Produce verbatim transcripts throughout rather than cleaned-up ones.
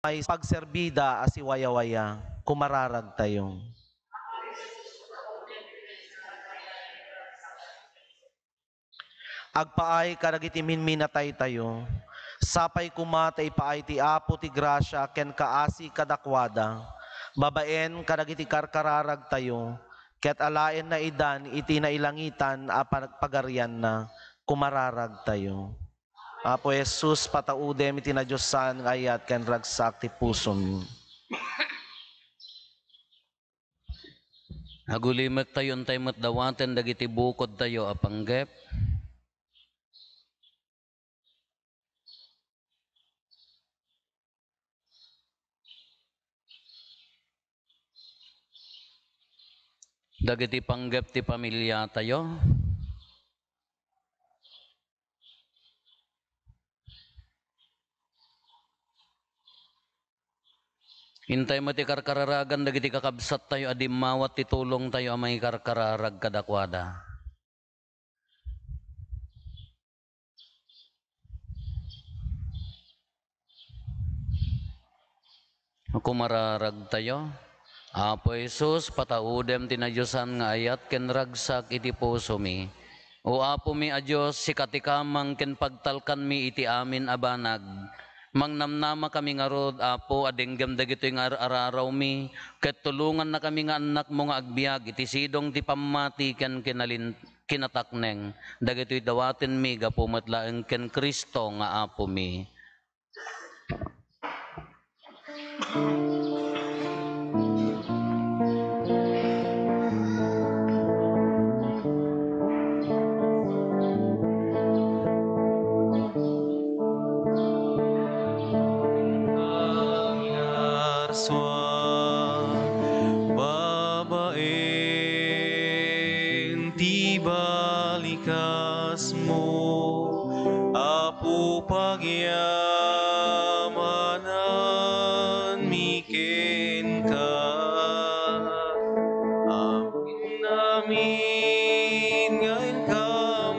may pagserbida a siwayawaya. Kumararagtayo. Agpaay kadagiti minminataytayo. Sapay koma ta ipaay ti Apo ti grasia ken kaasi kadakuada, babaen kadagiti karkararagtayo, ket alaenna idan iti nailangitan a pag-, pagarianna. Kumararagtayo. Apo Jesus, pataudem iti nadiosan nga ayat ken ragsak ti pusom. Agulimektayo, intay met dawaten dagiti bukodtayo a panggep. Dagiti panggep ti pamiliatayo. Intay met ti karkararagan dagiti kakabsattayo a dimmawat ti tulongtayo a mangikarkararag kadakuada. Kumararagtayo. Apo Jesus, pataudem ti nadiosan nga ayat ken ragsak iti pusomi. O Apomi a Dios, sika ti kamang ken pagtalkanmi iti amin a banag. Mangnamnamakami ngarud, Apo, a denggem dagitoy nga ar-ararawmi, ket tulongannakami nga annakmo nga agbiag iti sidong ti pammati ken kinalin-, kinatakneng dagitoy dawatenmi gapu met laeng ken Cristo nga Apomi. Babaen ti balikas mo, Apo, pagyamananmi kenka. Amin, amin nga inka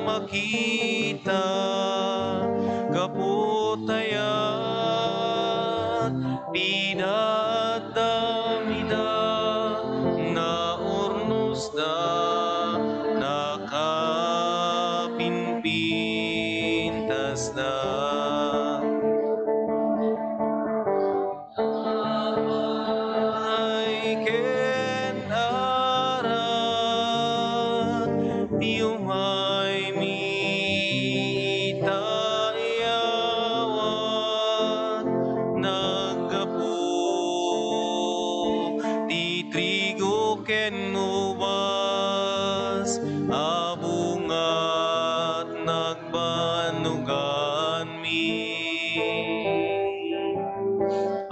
makita, gapu ta ayat, pinaatdam ida, naurnosda, nakapinpintasda. Ay ken ara, ti umaymi ita ayawat, naggapu ti trigo ken ubas a bungat nagbannoganmi.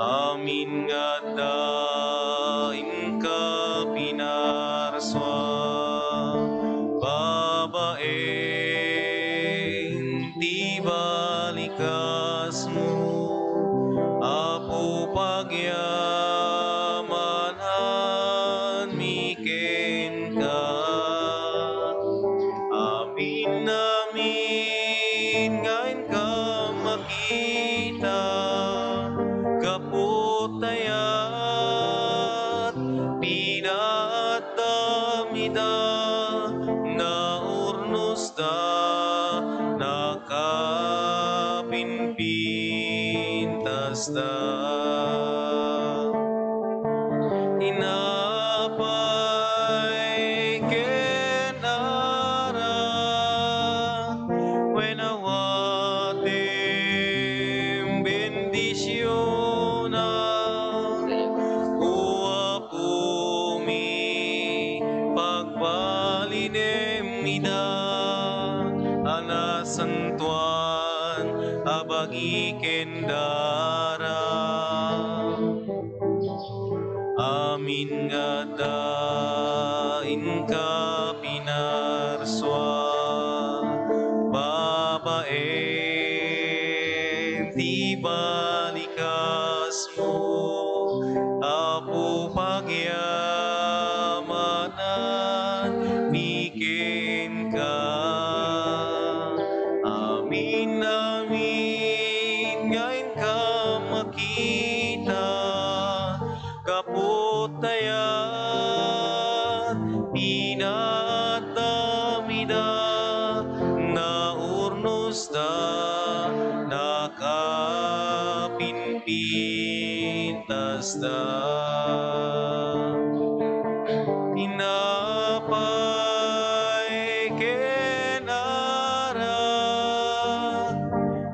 Amin nga adda inka pinarsua, babaen ti balikasmo, Apo, pagyamananmi kenka. Amin, amin nga inka makita, gapu ta ayat, pinaatdam ida, naurnosda, nakapinpintasda. Inapay ken ara, wen awatem bendisiona, o Apomi, pagbalinem ida a nasantoan a bagi ken dara. Amin nga adda inka pinarsua, babaen ti balikasmo, Apo, pagyamananmi kenka. Amin, amin nga inka makita, Intasda, tinapay ken arak,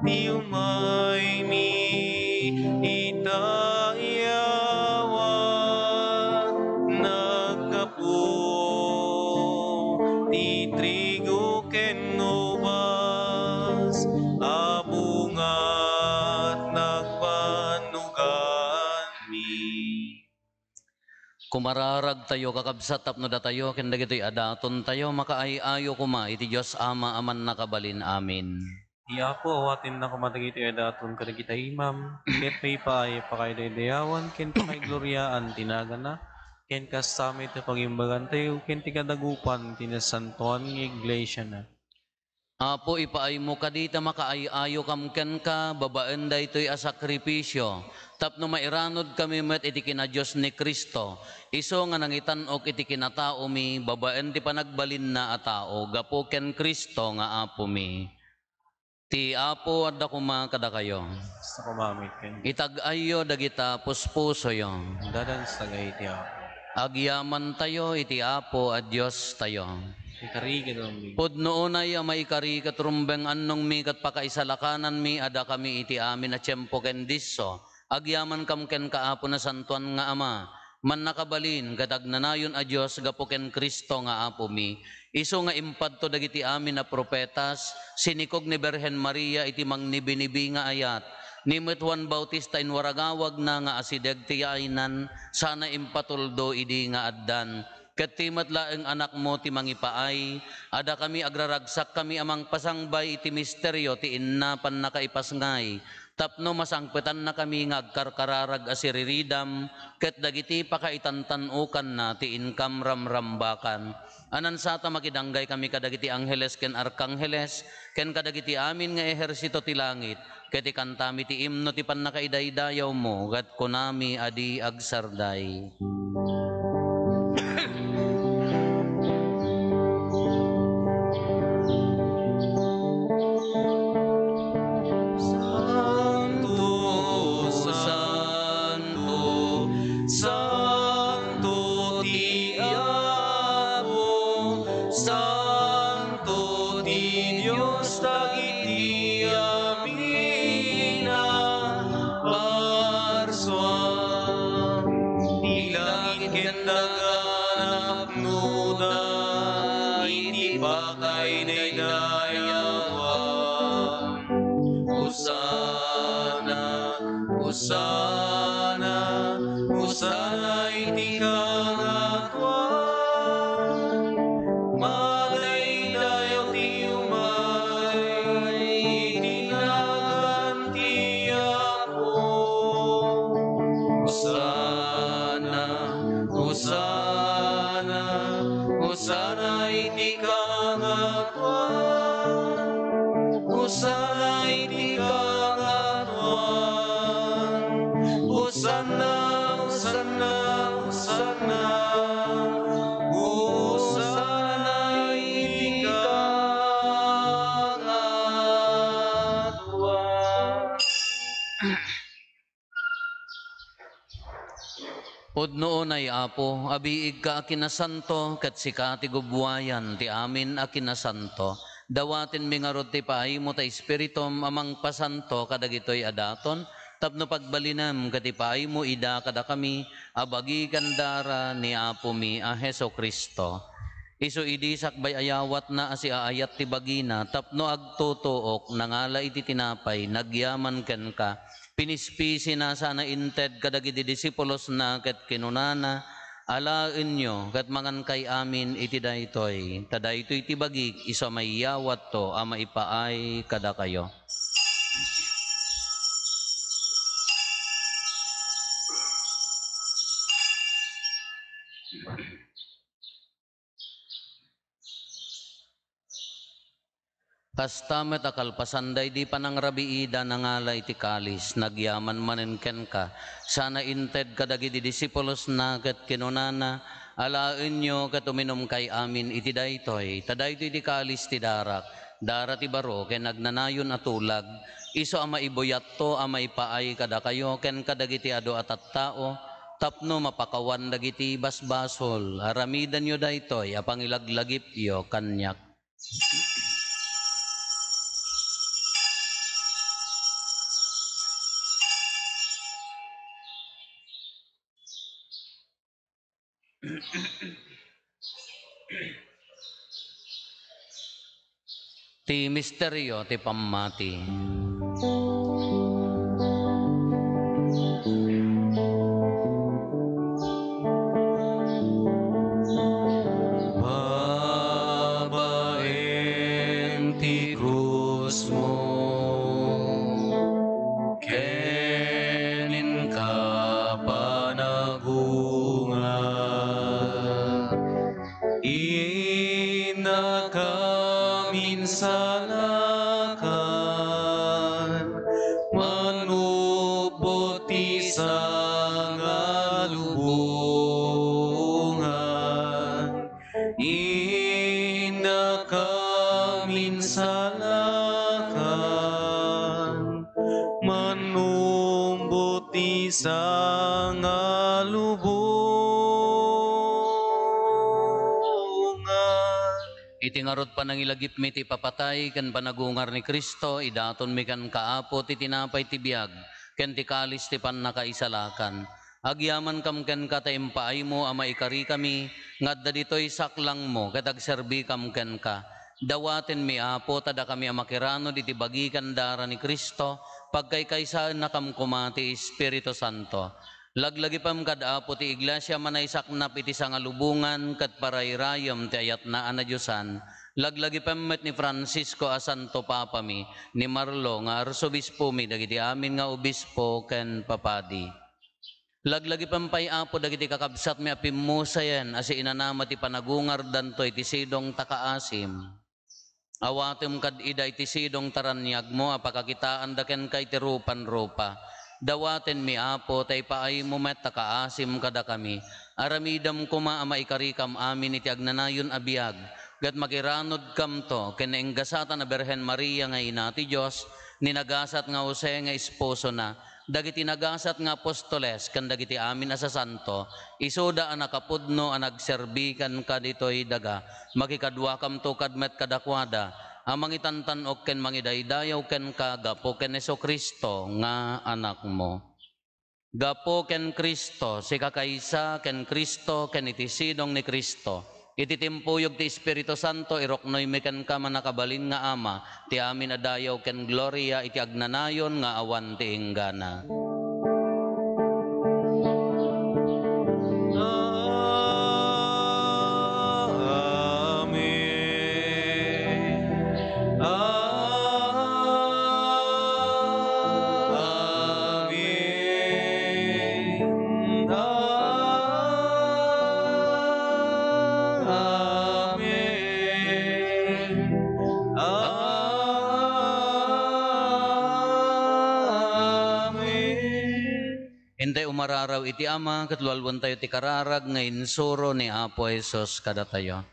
ti umaymi ita iyawat, naggapu ti trigo ken ubas a bungat nagbannuganmi. Kumararagtayo, kakabsat, tapno datayo ken dagitoy a datontayo makaay-ayo koma iti Dios Ama a Mannakabalin-amin. Ti Apo awatenna koma dagitoy a daton kadagiti imam, ket maipaay a pakaidaydayawan ken pakaigloriaan ti nagana, ken kasta met ti pangimbagantayo ken ti kadagupan ti nasantoan nga iglesiana. Apo, ipaaymo kadi ta makaay-ayokam kenka babaen daytoy a sakrifisio, tapno mairanudkami met iti kinadios ni Cristo, isu nga nangitan-ok iti kinataomi babaen ti panagbalinna a tao gapu ken Cristo nga Apomi. Ti Apo adda koma kadakayo. Kasta koma met kenka. Itag-ayyo dagita puspusoyo. Dadan sagay ti Apo. Agyamantayo iti Apo a Diostayo. Ikari ket rumbeng. Pudno unay a maikari ket rumbeng, annongmi ket pakaisalakananmi a dakami iti amin a tiempo ken disso. Agyamankam kenka, Apo, Nasantoan nga Ama, Mannakabalin ket Agnanayon a Dios, gapu ken Cristo nga Apomi. Isu nga impadto dagiti amin a profetas, sinikog ni Birhen Maria iti mangnibinibi nga ayat, ni met Juan Bautista inwaragawagna nga asideg ti yaaynan, sana impatuldo idi nga addan. Ket ti met laeng Anakmo ti mangipaay, a dakami agraragsakkami a mangpasangbay iti misterio ti inna pannakaipasngay, tapno masangpetannakami nga agkarkararag a siriridam ket dagiti pakaitantan-okanna ti inkam ramrambakan. A nansata makidanggay kami kadagiti angheles ken arkangheles ken kadagiti amin nga ehersito ti langit, ket ikantami ti imno ti pannakaidaydayawmo, ket kunami a di agsarday. Santo, santo, santo ti Apo, santo ti Dios dagiti amin a parsua. Ti langit ken daga napnoda iti pakaidaydayawan. Hosanna, Hosanna, Hosanna iti kangatoan. Madaydayaw ti umay iti nagan ti Apo. Hosanna, Hosanna, Hosanna iti kangatoan. Hosanna iti kangatoan. Hosanna, Hosanna, Hosanna. Hosanna iti kangatoan. Pudno unay, Apo, a biigka a kinasanto, ket sika ti gubbuayan ti amin a kinasanto. Dawatenmi ngarud ti paaymo ta Espiritum a mangpasanto kadagitoy a daton, tapno pagbalinem ket ipaaymo ida kadakami a bagi ken dara ni Apomi a Jesu-Cristo. Isu idi sakbay a yawatna a siaayat ti bagina tapno agtutuok, nangala iti tinapay, nagyaman kenka, pinispisina sana inted kadagiti disipulosna ket kinunana, "Alaenyo ket mangankay amin iti daytoy, ta daytoy ti bagik isu a maiyawatto a maipaay kadakayo." Kasta met a kalpasan daydi panangrabiida, nangala iti kalis, nagyaman manen kenka, sana inted kadagiti disipulosna ket kinunana, "Alaenyo ket uminumkay amin iti daytoy, ta daytoy ti kalis ti darak, Dara ti baro ken agnanayon a tulag, isu a maibuyatto a maipaay kadakayo ken kadagiti adu a tattao tapno mapakawan dagiti basbasol. Aramidenyo daytoy a pangilaglagipyo kaniak. Ti misterio ti pammati. Babaen ti krusmo ken inka panagungar, innakam insalakan, manupot ti sangalubongan. Innakam insalakan, manupot ti sangalubongan. Iti ngarud panangilagipmi ti ipapatay ken panagungar ni Cristo, idatonmi kenka, Apo, ti tinapay ti biag ken ti kalis ti pannakaisalakan. Agyamankam kenka ta impaaymo a maikarikami nga adda ditoy saklangmo ket agserbikam kenka. Dawatenmi, Apo, ta dakami a makiranod iti bagi ken dara ni Cristo, pagkaykaysaennakam koma ti Espiritu Santo. Laglagipem kad Apo ti Iglesia a manaysaknap iti sangalubongan ket parairayem ti ayatna a nadiosan. Laglagipem met ni Francisco a Santo Papami, ni Marlo nga Arsobispomi, dagiti amin nga obispo ken papadi. Laglagipem pay, Apo, dagiti kakabsatmi a pimmusayen a siinanama ti panagungardanto iti sidong ta kaasim. Awatem kad ida iti sidong ta raniagmo a pakakitaanda kenka iti rupanrupa. Dawatenmi, Apo, ta ipaaymo met ta kaasim kadakami. Aramidem koma a maikarikam amin iti agnanayon a biag, ket makiranodkamto ken naenggasatan a Birhen Maria nga Ina ti Dios, ni nagasat nga Jose nga esposona, dagiti nagasat nga apostoles ken dagiti amin a sasanto, isuda a nakapudno a nagserbi kenka ditoy daga. Makikaduakamto kad met kadakuada a mangitantan-ok ken mangidaydayaw kenka gapu ken Jesu-Cristo nga Anakmo. Gapu ken Cristo, sikakaysa ken Cristo, ken iti sidong ni Cristo, iti timpuyog ti Espiritu Santo, iruknoymi kenka, mannakabalin nga Ama, ti amin a dayaw ken gloria iti agnanayon nga awan ti inggana. Amen. Amen. Amen. Amen. Intay umararaw iti Ama, ket lualuentayo ti kararag nga insuro ni Apo Jesus kadatayo.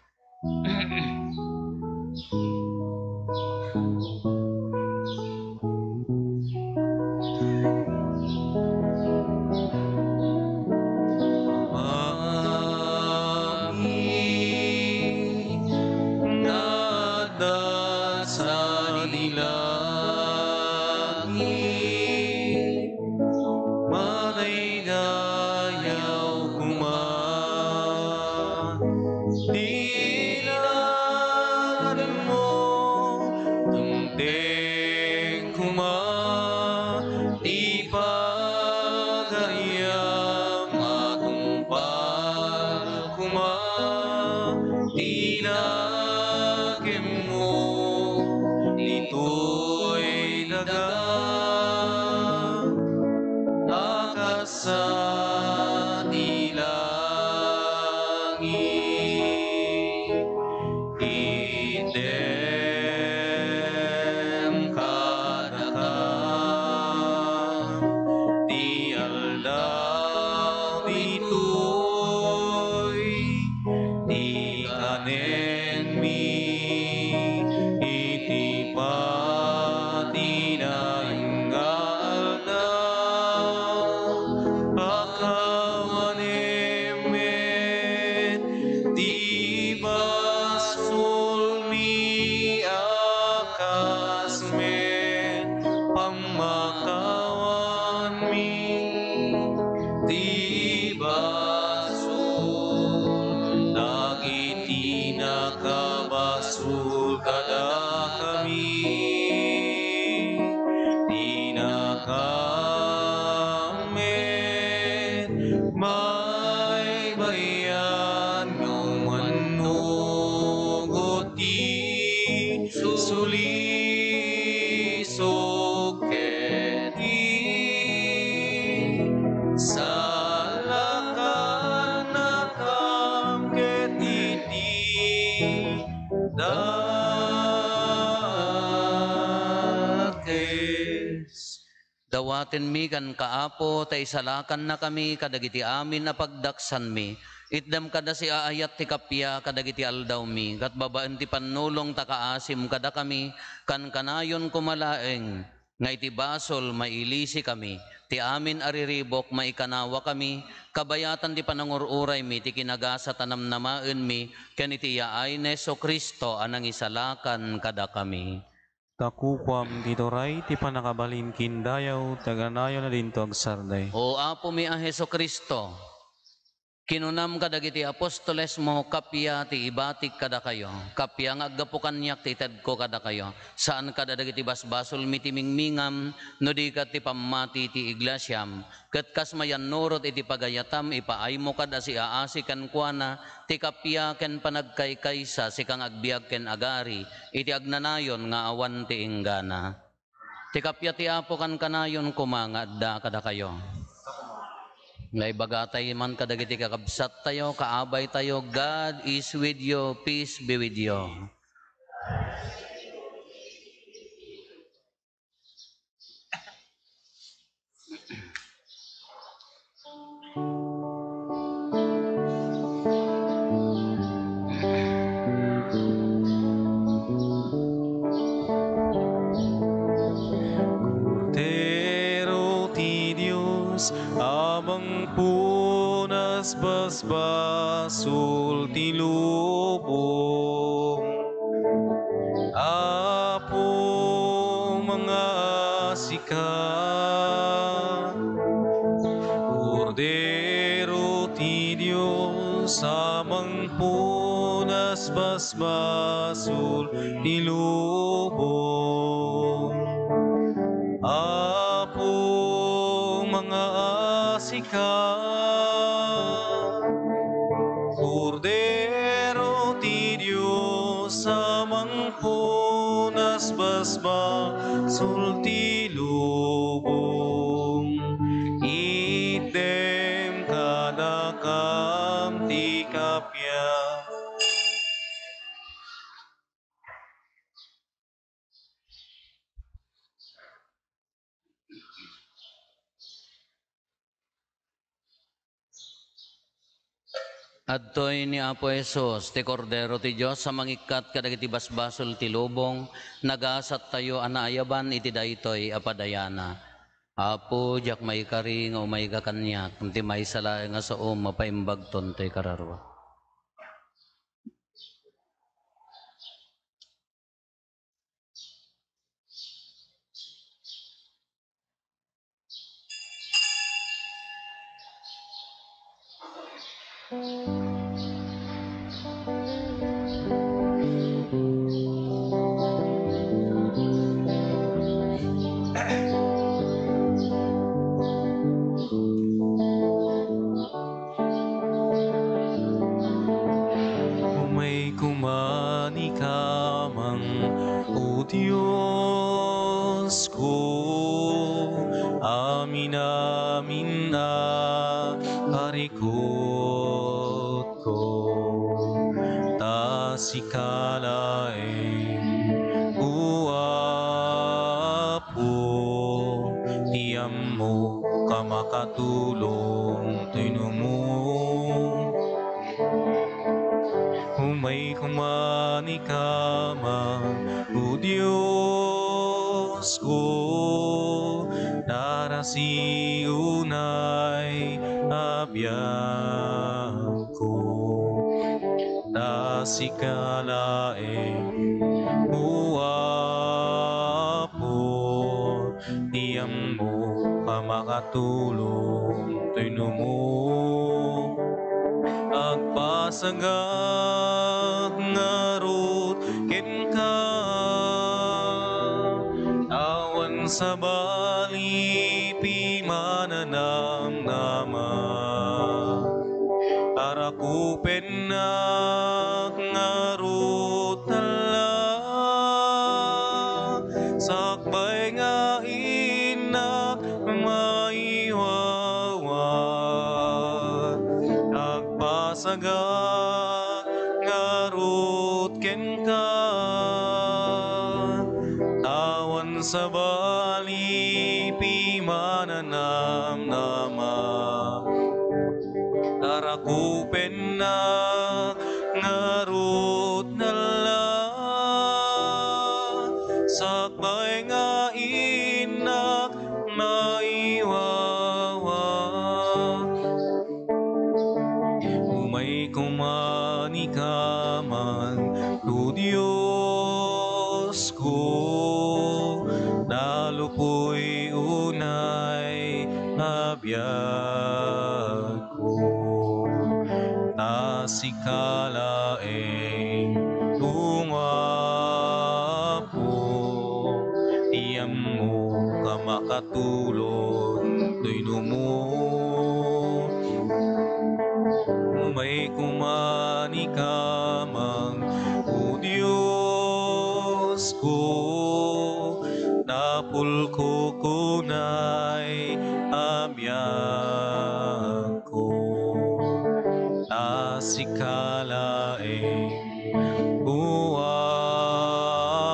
Amin. Nga adda sadi langit, madaydayaw koma ti lagipmo, dumteng koma ti pagayam, matungpal koma ti nakemmo ditoy daga a kas sa ti langit. Itdem kadakam ti aldaw ditoy, ti kanenmi iti ti basol dagiti nakabasol kadakami. Dinakam met maibay-an no mannungot ti sulisog ket ti salakannakam ket iti dakes. Dawatenmi kenka, Apo, ta isalakannakami kadagiti amin a pagdaksanmi. Itdem kada siaayat ti kappia kadagiti aldawmi, ket babaen ti pannulong ta kaasim kadakami, kankanayon koma laeng nga iti basol mailisikami, ti amin a riribuk maikanawakami, kabayatan ti panangur-uraymi ti kinagasat a namnamaenmi, ken iti yaay ni Jesu-Cristo a nangisalakan kadakami. Ta kukuam ti turay ti pannakabalin ken dayaw ti agnanayon a dinto agsardeng. O Apomi a Jesu-Cristo, kinunam kadagiti apostolesmo, kappia ti ibatik kadakayo, kappia nga aggapu kaniak ti itedko kadakayo, saan kadagiti basbasolmi ti mingmingam, no di ket ti pammati ti iglesiam. Ket kas mayannurot iti pagayatam, ipaaymo kad a siaasi kenkuana ti kappia ken panagkaykaysa, sika nga agbiag ken agari iti agnanayon nga awan ti inggana. Ti kappia ti Apo kankanayon koma nga adda kadakayo. Nga ibagatay man kadagiti kakabsattayo, kaabaytayo, God is with you, peace be with you. Kordero ti Dios, a mangpunas basbasol ti lubong. Apo, mangaasika. Kordero ti Dios a mangpunas basbasol ti lubong. Apo, mangaasika. Kordero ti Dios a mangpunas basbasol ti lubong. Itdem kadakam ti kappia. Adtoy ni Apo Jesus, ti Kordero ti Dios a mangikkat kadagiti basbasol ti lubong, nagasattayo a naayaban iti daytoy a padayana. Apo, diak maikari nga umayka kaniak, ngem ti maysa laeng a saom, mapaimbagton toy kararua. Umayko manikam, O Diosko, amin-amin a parikutko, ta sika laeng, O Apo, ti ammok a makatulong toy numo. Umayko manikam, O Diosko, narasi unay a biag ko. Ta sika laeng, O Apo, ti ammok a Katulong toy numo, agpasagak ngarud kenka. Awan sabali pimananamnama, arakupennak ngarud talla. Sakbay nga innak maiwawa, agpasagak ngarud kenka. Awan sabali pimananamnama, arakupennak ngarud talla. Sakbay nga innak maiwawa, umay koma ni kaman, O Diosko, nalupoy unay a biag ko. Ta sika laeng, O Apo, ti ammok a makatulong toy numo. Umay koma ni kaman, O Diosko, napulko kunay a biag ko. Ta sika laeng, O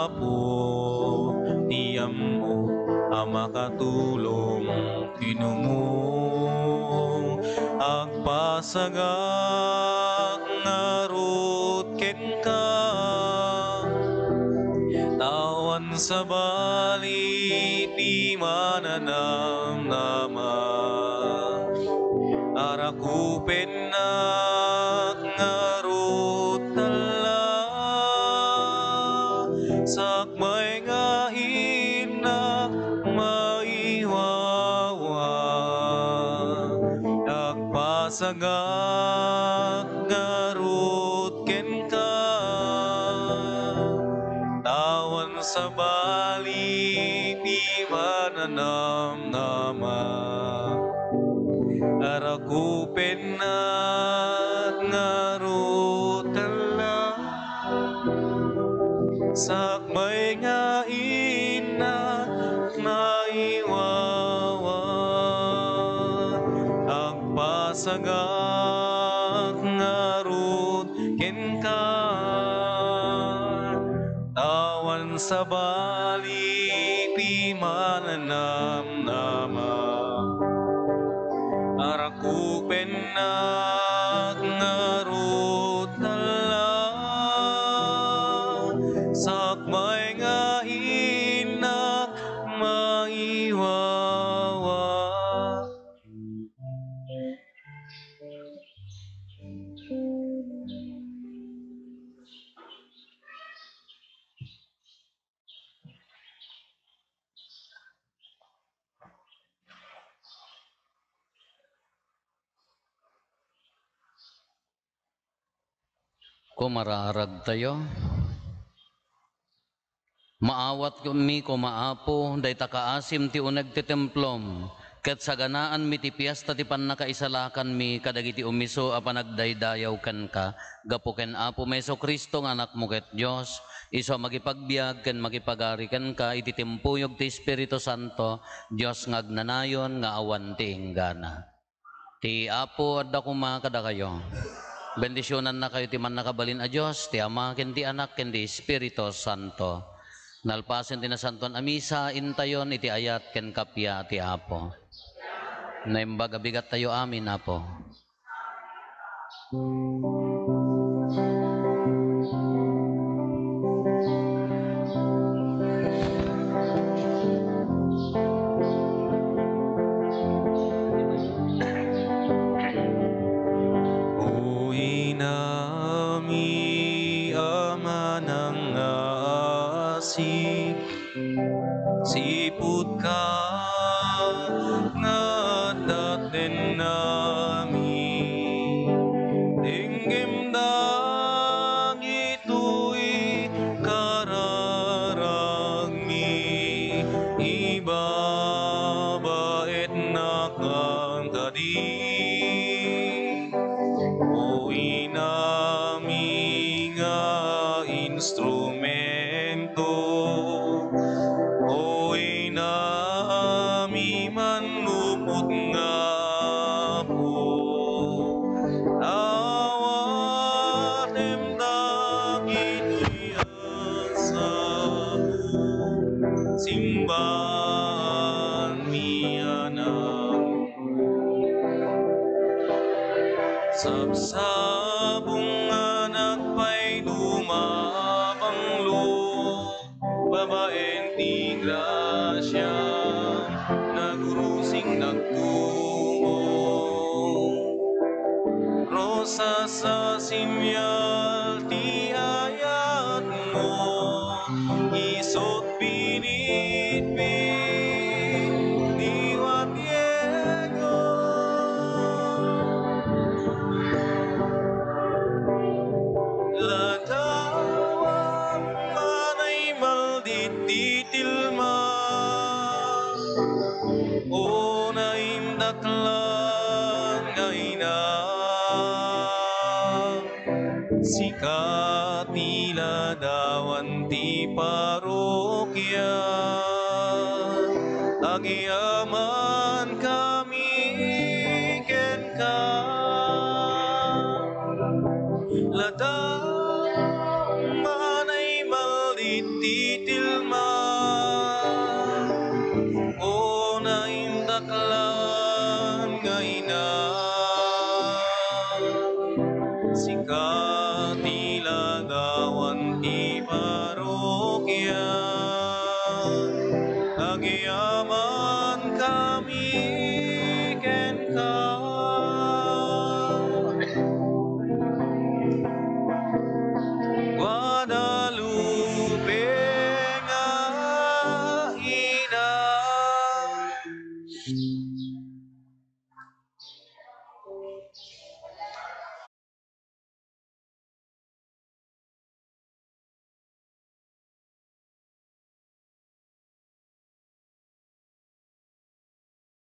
Apo, ti ammok a makatulong toy numo. Agpasagak ngarud kenka. Awan sabali pimananamnama, arakupennak ngarud talla. Sakbay nga innak maiwawa, agpasagak ngarud kenka. Awan sabali pimananamnama, arakupennak ngarud talla. Sakbay nga innak maiwawa, agpasagak ngarud kenka. Awan sabali pimananamnama, arakupennak ngarud talla. Sakbay nga innak maiwawa. Kumaraaragtayo. Maawatmi koma, Apo, dayta kaasim ti uneg ti templom, ket saganaanmi ti piesta ti pannakaisalakanmi kadagiti umiso a panagdaydayaw kenka, gapu ken Apomi Jesu-Cristo nga Anakmo ket Dios, isu a mangipagbiag ken mangipagari kenka iti timpuyog ti Espiritu Santo, Dios nga agnanayon nga awan ti inggana. Ti Apo adda koma kadakayo. Bendisionannakayo ti Mannakabalin a Dios, ti Ama, ken ti Anak, ken ti Espiritu Santo. Nalpasen ti Nasantoan a Misa, intayon iti ayat ken kappia ti Apo. Naimbag a bigattayo amin, Apo. O inami a manangngaasi, sipud ka nga Ami, denggem dagitoy kararagmi, ibabaetnak kadi. O inami nga instrumento, o inami manlupot nga apo, awatem dagiti agsamo, simbaan mi, Anak. Sabsabong nga nagpayduma a banglo, babaen ti grasia, nagrusing nagtubo. Rosas a simial ti ayatmo, isut binitbit ni watiego. Ladawam a naimaldit ti tilma, o naindaklan nga ina. Sika ti ladawan ti parokia, agyamankami kenka. Ladawam a naimaldit ti tilma, o naindaklan nga ina.